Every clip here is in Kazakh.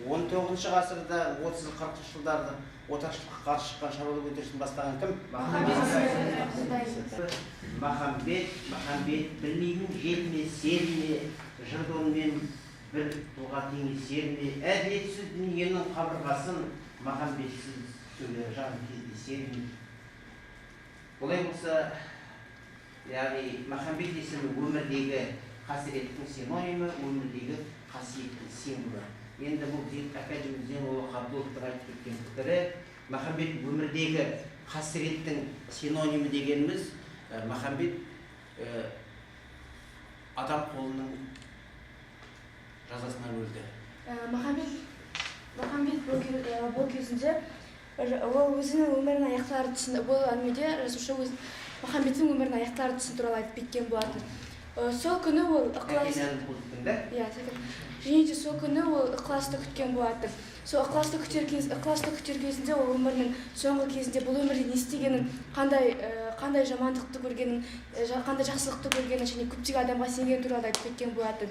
19 ғасырда 30-40 жылдарда отаршылдыққа қарсы шыққан шаруалар көтерілісін бастаған кім? Махамбет. Махамбет білмеймін, жел ме, сел ме, жырды онымен бір тұлға теңесер ме, әділетсіз дүниенің қабырғасын Махамбетсіз сөйлер жан кездесер ме? Олай болса, яғни Махамбет есімі өмірдегі қасіреттің синонимі, өмірдегі қасиеттің символы. Енді бұл академик Зейнолла Қабдоловтың айтып кеткен пікірі. Махамбет өмірдегі қасіреттің синонимі дегеніміз, Махамбет адам қолының жазасынан өлді. Махамбет бұл кезінде ол өзінің өмірінің аяқталар тұсын, бұл әңгімеде жазушы өз Махамбеттің өмірінің аяқталар тұсын туралы айтып кеткен болатын. Сол күні ол ықылас Сәкен Әлімқұловтың да? Иә, Сәкен. Және де сол күні ол ықыласты күткен болатын. Сол ықыласты күтер кезінде ол өмірінің соңғы кезінде бұл өмірде не істегенін, қандай жамандықты көргенін, қандай жақсылықты көргенін және көптеген адамға сенгені туралы айтып кеткен болатын.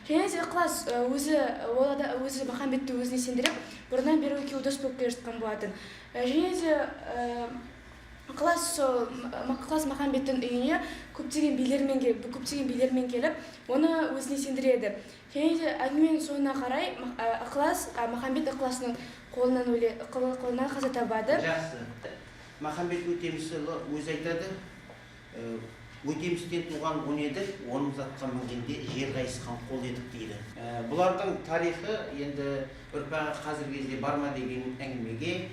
Және де ықылас өзі, ол өзі Махамбетті өзіне сендіріп, бұрыннан бері екеуі дос болып келе жатқан болатын. Және де ықылас сол ықылас Махамбеттің үйіне көптеген билермен келіп, оны өзіне сендіреді. Және де әңгіменің соңына қарай ықылас, Махамбет ықыласының қолынан өле, қолынан қаза табады. Жақсы. Махамбет Өтемісұлы өзі айтады, Өтемістен туған он едік, оның затқа мінгенде жер қайысқан қол едік дейді. Бұлардың тарихы енді ұрпағы қазіргі кезде бар ма деген әңгімеге,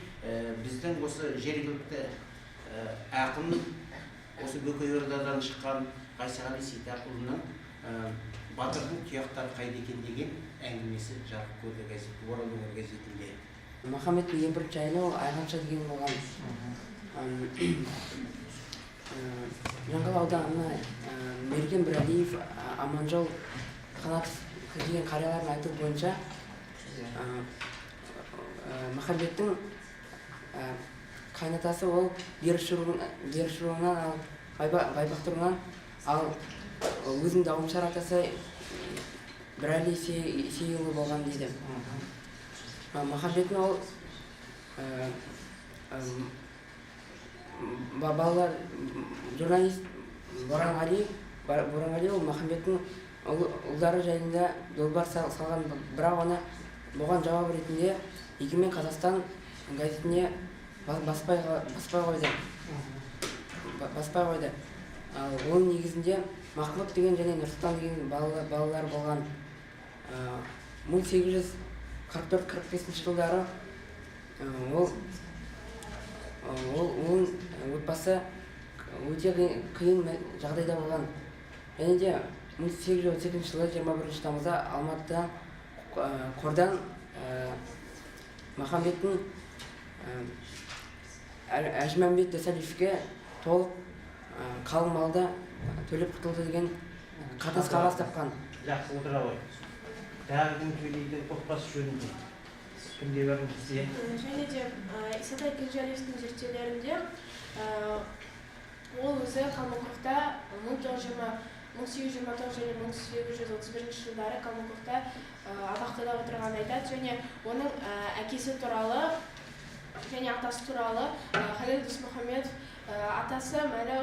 біздің осы жергілікті ақын, осы Бөкейордадан шыққан Қайсағали Сейтақұлының «Батырдың тұяқтары қайда екен» деген әңгімесі жарық көрді газет, Орал өңір газетінде. Махамбеттің ең бірінші әйелі ол Айғанша деген болған. Жаңғал ауданына Мерген Бірәлиев, Аманжол Қанатов деген қариялардың айтуы бойынша, Махамбеттің қайнатасы ол Беріш руынан, ал Байбақты руынан, ал өзінің дауымшар атасы Бірәли Сейілұлы болған дейді. Махамбеттің ол балалар, журналист Боранғали ол Махамбеттің ұлдары жайында долбар салған, бірақ оны бұған жауап ретінде Егемен Қазақстан газетіне баспай қойды. Баспай қойды. Ал оның негізінде Махмұт деген және Нұрсұлтан деген балалар болған. 1844-45 жылдары ол оның отбасы өте қиын жағдайда болған. Және де 1832 жылы 21 тамызда Алматыдан қордан Махамбеттің Әжімәмбет Досалиевке толық қалың малды төлеп құтылды деген қатынас қағаз тапқан. Жақсы, отыра ғой. Тағы кім сөйлейді отбасы жөнінде? Кімде бар білсе? Және де Исатай Кенжалиевтің зерттеулерінде ол өзі Калмыковта 1829 және 1831 жылдары Калмыковта абақтыда отырғанын айтады және оның әкесі туралы және атасы туралы Халил Досмұхамедов атасы Мәлі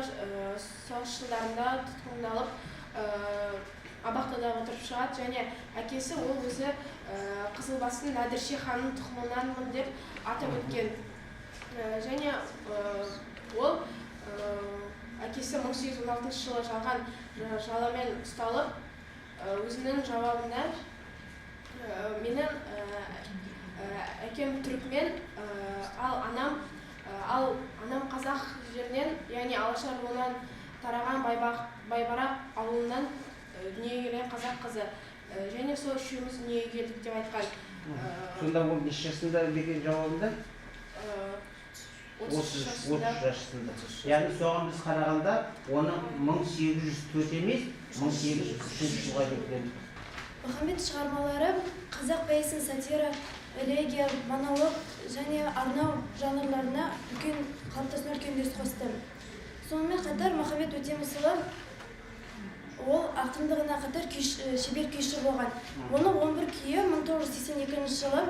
соғыс жылдарында тұтқындалып, абақтыда отырып шығады және әкесі ол өзі Қызылбастың Нәдірше ханның тұқымынанмын деп атап өткен. Және ол әкесі 1816 жылы жалған жаламен ұсталып, өзінің жауабында менің әкем түрікмен, ал анам қазақ жерінен, яғни Алаша руынан тараған Байбарақ ауылынан дүниеге келген қазақ қызы. Және сол үшеуміз дүниеге келдік деп айтқан. Сонда ол неше жасында берген жауабында? 33 жасында. 33 жасында. 33. Яғни соған біз қарағанда оны 1804 емес, 1803 жылға кеткен. Махамбет шығармалары қазақ поэзиясының сатира, элегия, монолог және арнау жанрларына үлкен қалыптасуына үлкен үлес қосты. Сонымен қатар Махамбет Өтемісұлы Ол ақындығына қатар шебер күйші болған. Оның 11 күйі 1982 жылы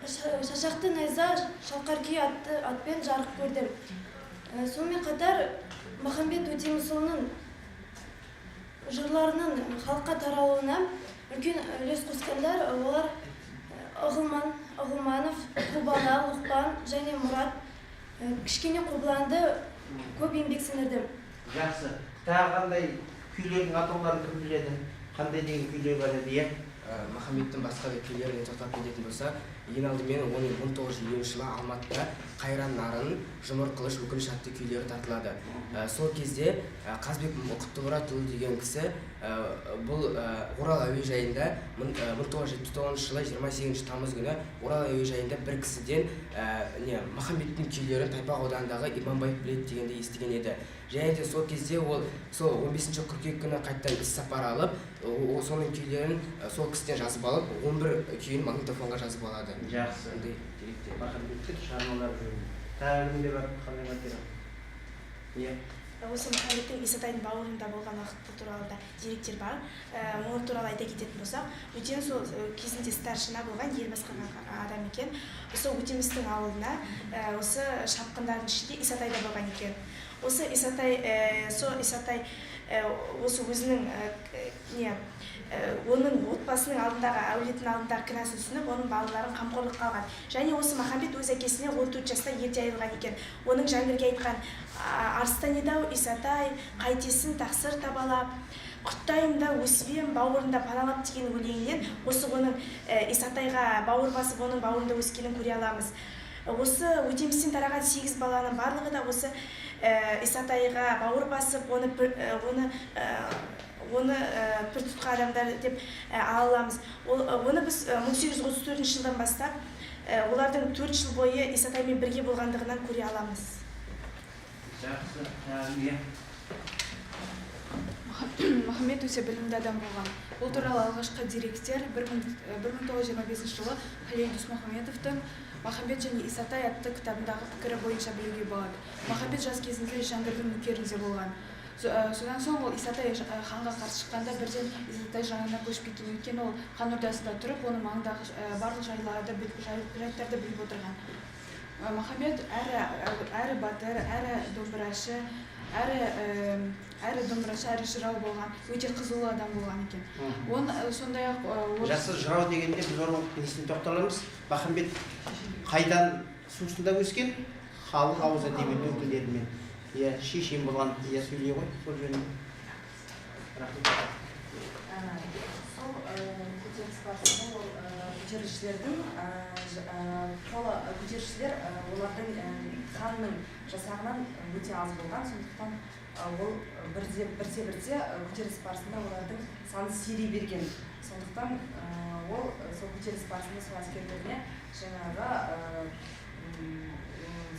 «Шашақты найза шалқар күй» атты атпен жарық көрді. Сонымен қатар Махамбет Өтемісұлының жырларының халыққа таралуына үлкен үлес қосқандар олар Ығылманов, Құлбала, Лұқпан және Мұрат Кішкене Қобыланды көп еңбек сіңірді. Жақсы. Тағы қандай күйлердің атауларын кім біледі? Қандай деген күйлер бар еді, иә? Махамбеттің басқа да күйлеріне тоқталып кететін болса, ең алдымен оның 1950 жылы Алматыда «Қайран Нарын», «Жұмыр қылыш», «Өкініш» атты күйлері тартылады. Сол кезде Қазбек Құттымұратұлы деген кісі бұл Орал әуежайында 1979 жылы 28 тамыз күні Орал әуежайында бір кісіден не Махамбеттің күйлерін Тайпақ ауданындағы Иманбаев біледі дегенді естіген еді. Және де сол кезде ол сол 15 қыркүйек күні қайтадан іс сапар алып, соның күйлерін сол кісіден жазып алып, 11 күйін магнитофонға жазып алады. Жақсы. Сондай деректер. Махамбеттің шығармалары жөнінде. Тағы кімде бар қандай материал? Иә. Осы Махамбеттің Исатайдың бауырында болған уақыты туралы да деректер бар. Ол туралы айта кететін болсақ, Өтеміс ол кезінде старшина болған, ел басқарған адам екен. Сол Өтемістің ауылына осы шапқындардың ішінде Исатай да болған екен. Осы Исатай, сол Исатай осы өзінің не оның отбасының алдындағы, әулетінің алдындағы кінәсін түсініп, оның балаларын қамқорлыққа алған. Және осы Махамбет өз әкесінен 14 жаста ерте айырылған екен. Оның Жәңгірге айтқан «Арыстан еді ау Исатай, қайтесін тақсыр табалап, құттайымда өсіп ем, бауырында паналап» деген өлеңінен осы оның Исатайға бауыр басып, оның бауырында өскенін көре аламыз. Осы Өтемістен тараған сегіз баланың барлығы да осы Исатайға бауыр басып, оны пір тұтқан адамдар деп ала аламыз. Оны біз 1834 жылдан бастап олардың 4 жыл бойы Исатаймен бірге болғандығынан көре аламыз. Жақсы. Тағы, иә. Махамбет өте білімді адам болған. Бұл туралы алғашқы деректер 1925 жылы Халел Досмұхамедовтың «Махамбет және Исатай» атты кітабындағы пікірі бойынша білуге болады. Махамбет жас кезінде Жәңгірдің нөкерінде болған. Содан соң ол Исатай ханға қарсы шыққанда бірден Исатай жағына көшіп кеткен, өйткені ол хан ордасында тұрып, оның маңындағы барлық жайттарды біліп отырған. Махамбет әрі батыр, әрі домбырашы, әрі жырау болған, өте қызулы адам болған екен. Оны сондай ақ Жақсы, жырау дегенде біз оның несіне тоқталамыз? Махамбет қайдан сусындап өскен? Халық ауыз әдебиеті өкілдерімен. Иә, шешен болған, иә, сөйлей ғой сол жөнінде. Рахмет. Сол көтеріліс барысында ол көтерілісшілердің қолы, көтерілісшілер олардың ханның жасағынан өте аз болған, сондықтан ол бірде бірте бірте көтеріліс барысында олардың саны сирей берген. Сондықтан ол сол көтеріліс барысында сол әскерлеріне жаңағы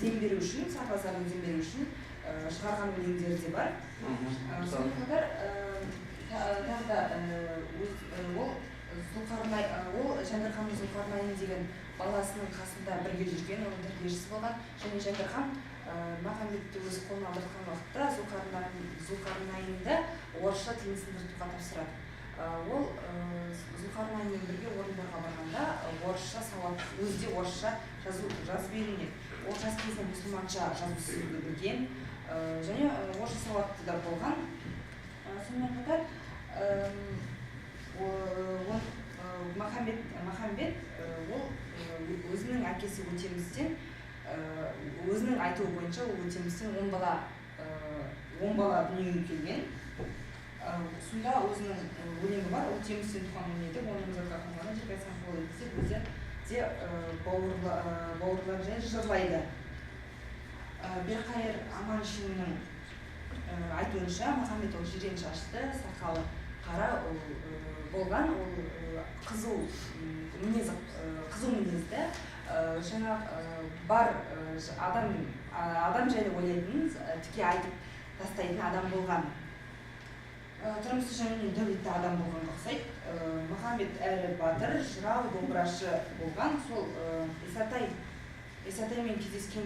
дем беру үшін, сарбаздарына дем беру үшін шығарған өлеңдері де бар. Сонымен қатар тағы да ол Зұлқарнай, ол Жәңгір ханның Зұлқарнайын деген баласының қасында бірге жүрген, оның тәрбиешісі болған. Және Жәңгір хан Махамбетті өз қолына алдыртқан уақытта Зұлқарнайынды орысша тілін сындыртуға тапсырады. Ол Зұлқарнайынмен бірге Орынборға барғанда орысша сауат, өзі де орысша жазу жазып үйренген. Ол жас кезінен мұсылманша жазу сызуды білген және орысша сауатты да болған. Сонымен қатар Махамбет ол өзінің әкесі Өтемістен, өзінің айтуы бойынша, ол Өтемістен 10 бала дүниеге келген. Сонда өзінің өлеңі бар: «Өтемістен туған он еді, он мың затқа қонғаны, жер қайысқан қол еді» деп өзі де бауырлар және жырлайды. Берқайыр Аманшиннің айтуынша, Махамбет ол жирен шашты, сақалы қара ол болған. Ол қызу мінезі, қызу мінезді, жаңағы бар адам жайлы ойлайтын, тіке айтып тастайтын адам болған. Тұрмысы жағынан дәулетті адам болғанға ұқсайды. Махамбет әрі батыр, жырау, домбырашы болған. Сол Исатай Исатаймен кездескен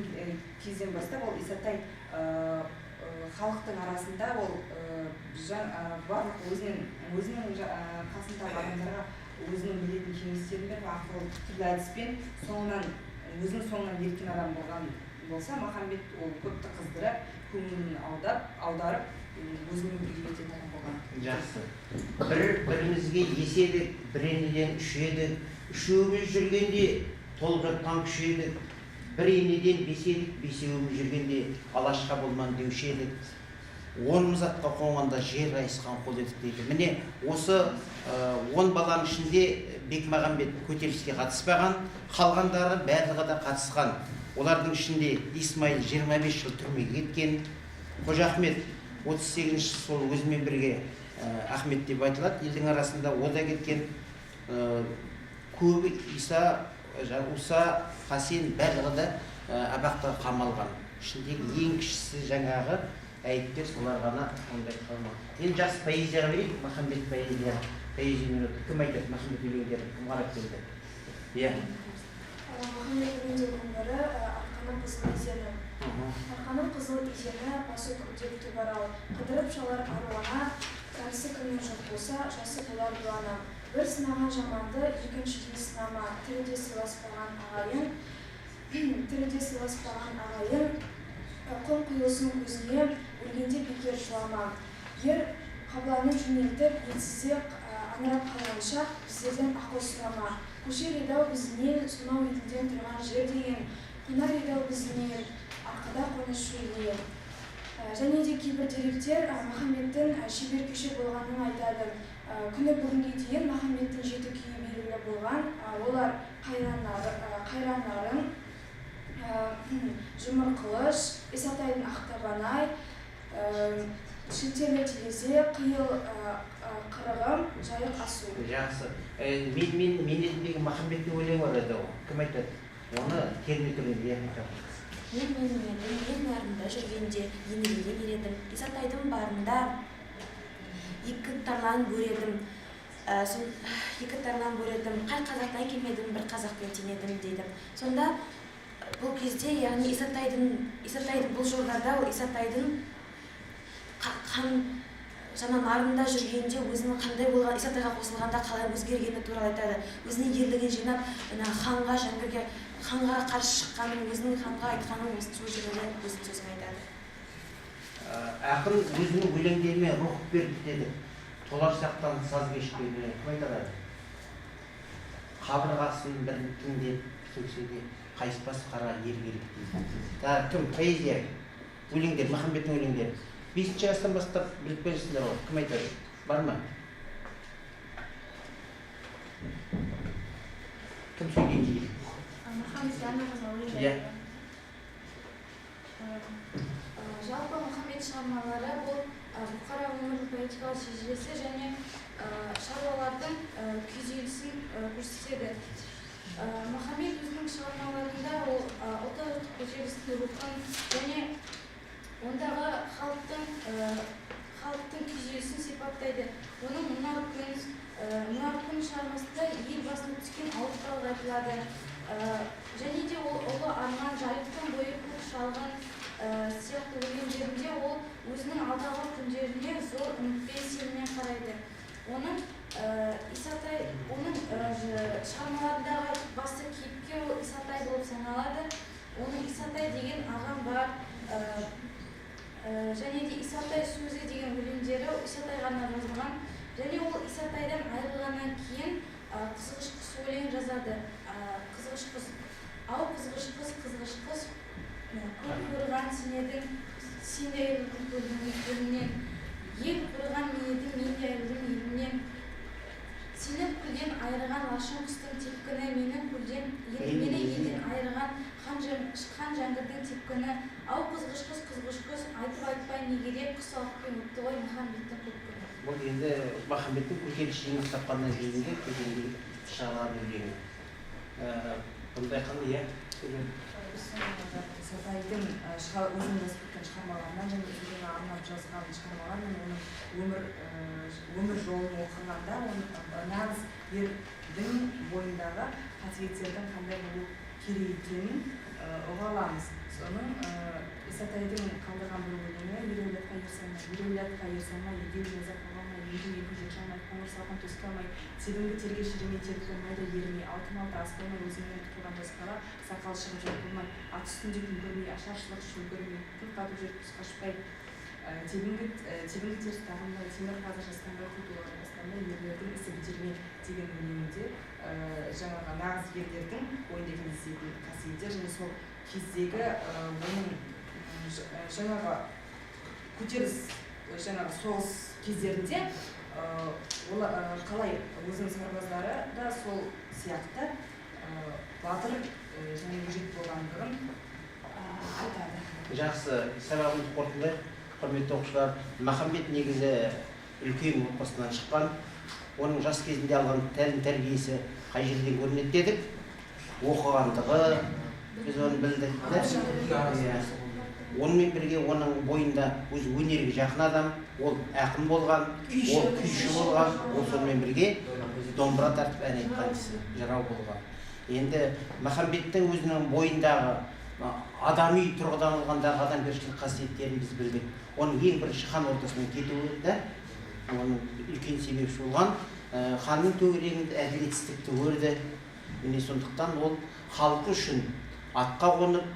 кезден бастап ол Исатай халықтың арасында ол барлық өзінің қасындағы адамдарға өзінің білетін кеңестерін беріп, ақыл түрлі әдіспен соңынан өзінің соңынан ерткен адам болған болса, Махамбет ол көпті қыздырып, көңілін аударып, өзімен бірге кететін адам болған. Жақсы. Бір-бірімізге ес едік, бір енеден үш едік, үшеуміз жүргенде толып жатқан күш едік, бір енеден бес едік, бесеуіміз жүргенде алашқа болман деуші едік, онымыз атқа қонғанда жер қайысқан қол едік дейді. Міне осы 10 баланың ішінде Бекмағамбет көтеріліске қатыспаған, қалғандары барлығы да қатысқан. Олардың ішінде Исмаил 25 жыл түрмеге кеткен, Қожа Ахмет 38 сол өзімен бірге Ахмет деп айтылады, елдің арасында о да кеткен. Көбі Иса, Уса, Хасен барлығы да абақтыға қамалған. Ішіндегі ең кішісі жаңағы әйіптер, солар ғана ондай қалмаған. Енді жас поэзияға берейік, Махамбет поэзия минуты. Кім айтады Махамбет өлеңдерін, кім қарап келді? Иә. Махамбет өлеңдерінің бірі Арқаның қызыл изені. Арқаның қызыл изені басы көктеп түбарал, қыдырып шалар аруана, кәрісі кімнің жоқ болса, жасы болар дуана. Бір сынаған жаманды екіншіден сынама, тіріде сыйласпаған ағайын, тіріде сыйласпаған ағайын, құм құйылсын көзіне, өлгенде бекер жылама. Ер қабланын жөнелтіп, елсізде аңырап қалғанша, біздерден ақыл сұрама. Көшер еді-ау біздің ел, сонау Еділден тұрған жер деген, қонар еді-ау біздің ел, арқада қоныс шөлдеген. Және де кейбір деректер Махамбеттің шебер күйші болғанын айтады. Күні бүгінге дейін Махамбеттің 7 күйі белгілі болған. Олар Қайран Нарын, Жұмыр қылыш, Исатайдың Ақтабанай, Шілтерлі терезе, Қиыл қырығым, Жайық асу. Жақсы. Мен едімдегі Махамбеттің өлеңі бар еді ғой. Кім айтады? Оны терме түрінде айтады. Мен едім, мен нарында жүргенде еңіреген ер едім. Исатайдың барында екі тарлан бөредім. Екі тарлан бөредім. Қай қазақтан келмедім, бір қазақпен теңедім дейді. Сонда бұл кезде, яғни Исатайдың бұл жолдарда ол Исатайдың қан жаңа нарында жүргенде өзінің қандай болған, Исатайға қосылғанда қалай өзгергені туралы айтады. Өзінің ерлігін жинап, жаңа ханға, жәңгірге, ханға қарсы шыққанын, өзінің ханға айтқанын осы сол жерде өзінің сөзін айтады. Ақын өзінің өлеңдерімен рух берді деді. Толарсақтан саз кешпей кім айта алады? Қабырғасын бір тіңдеп сөксе де қайыспас қара ер керек дейді. Кім? Поэзия, өлеңдер, Махамбеттің өлеңдері. 5 жастан бастап біліп келесіңдер ғой. Кім айтады? Бар ма? Кім сөйлейді дейді? Махамбетке арналған өлеңдер. Иә. Жалпы Махамбет шығармалары бұл бұқара өмірдің поэтикалық шежіресі және шаруалардың күйзелісін көрсетеді. Махамбет өзінің шығармаларында ол ұлт көтерілістің рухын және ондағы халықтың күйзелісін сипаттайды. Оның Мұнар күн шығармасында ел басына түскен ауыртпалық айтылады. Және де ол ұлы арман, жайықтың бойы көк шалғын сияқты өлеңдерінде ол өзінің алдағы күндеріне зор үмітпен, сеніммен қарайды. Оның Исатай, оның шығармаларындағы басты кейіпкер ол Исатай болып саналады. Оның Исатай деген ағам бар, және де Исатай сөзі деген өлеңдері Исатайға арнап жазылған. Және ол Исатайдан айырылғаннан кейін Қызғыш құс өлең жазады. Қызғыш құс, ау қызғыш құс, қызғыш құс, көл қорыған сен едің, сен де айырылдың көліңнен. Ел қорыған мен едім, мен де айырылдым елімнен. Сені көлден айырған лашын құстың тепкіні, мені көлден, мені елден айырған хан жәңгірдің тепкіні. Ау қызғыш құс, қызғыш құс, айтып айтпай не керек, құс алыппен өтті ғой Махамбеттің көп күні. Бұл енді Махамбеттің көтеріліс жеңіс тапқаннан кейінгі кезеңдегі шығарған өлеңі. Бұндай қандай, иә? Исатайдың өзінің жазып кеткен шығармаларынан және өзіне арнап жазған шығармалар мен оның өмір жолын оқығанда оның нағыз ердің бойындағы қасиеттердің қандай болу керек екенін ұға аламыз. Соның Исатайдың қалдырған бір өлеңі: Ер әулетқа ер салмай, ер әулетқа ер салмай, егеу жаза қоға алмай, елдің екі жете алмай, қоңыр салқын төске алмай, тебінгі терге шірімей, тер болмай да ерімей, алтын алты ас болмай, өзіңнен туған жас бала, сақал шығып жат болмай, ат үстінде күн көрмей, ашаршылық шөл көрмей, күн қатып жүріп түс қашпай, тебінгі теріс тағынбай, темір қазық жасқанбай, қу тулаған бастанбай, ерлердің ісі бітер ме деген өлеңінде жаңағы нағыз ерлердің бойында кездесетін қасиеттер және сол кездегі оның жаңағы көтеріліс, жаңағы соғыс кездерінде ол қалай өзінің сарбаздары да сол сияқты батыр және өжет болғандығын айтады. Жақсы, сабағымызды қорытындылайық. Құрметті оқушылар, Махамбет негізі үлкен отбасынан шыққан. Оның жас кезінде алған тәлім тәрбиесі қай жерден көрінеді дедік? Оқығандығы, біз оны білдік. Иә. Онымен бірге оның бойында өз өнерге жақын адам, ол ақын болған, ол күйші болған, ол сонымен бірге домбыра тартып ән айтқан кісі, жырау болған. Енді Махамбеттің өзінің бойындағы адами тұрғыдан алғандағы адамгершілік қасиеттерін біз білдік. Оның ең бірінші хан ортасынан кетуі да оның үлкен себепші болған. Ханның төңірегінде әділетсіздікті көрді. Міне, сондықтан ол халқы үшін атқа қонып,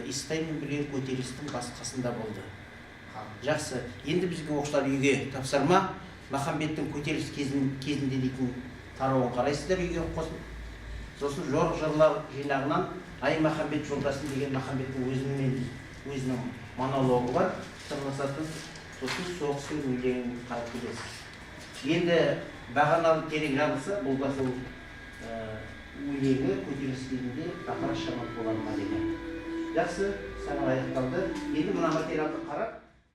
Исатаймен бірге көтерілістің бас қасында болды. Жақсы, енді бізге, оқушылар, үйге тапсырма: Махамбеттің көтеріліс кезінде дейтін тарауын қарайсыздар үйге қосып. Сосын жорық жырлар жинағынан «Ай, Махамбет жолдасым» деген Махамбеттің өзінің монологы бар, сырласатын. Сосын соғыстың өлеңін қарап келесіз. Енді бағаналы терек жарылса, бұл да сол өлеңі көтеріліс кезінде ақыры шамат болар ма деген. Жақсы, сабақ аяқталды. Енді мына материалды қарап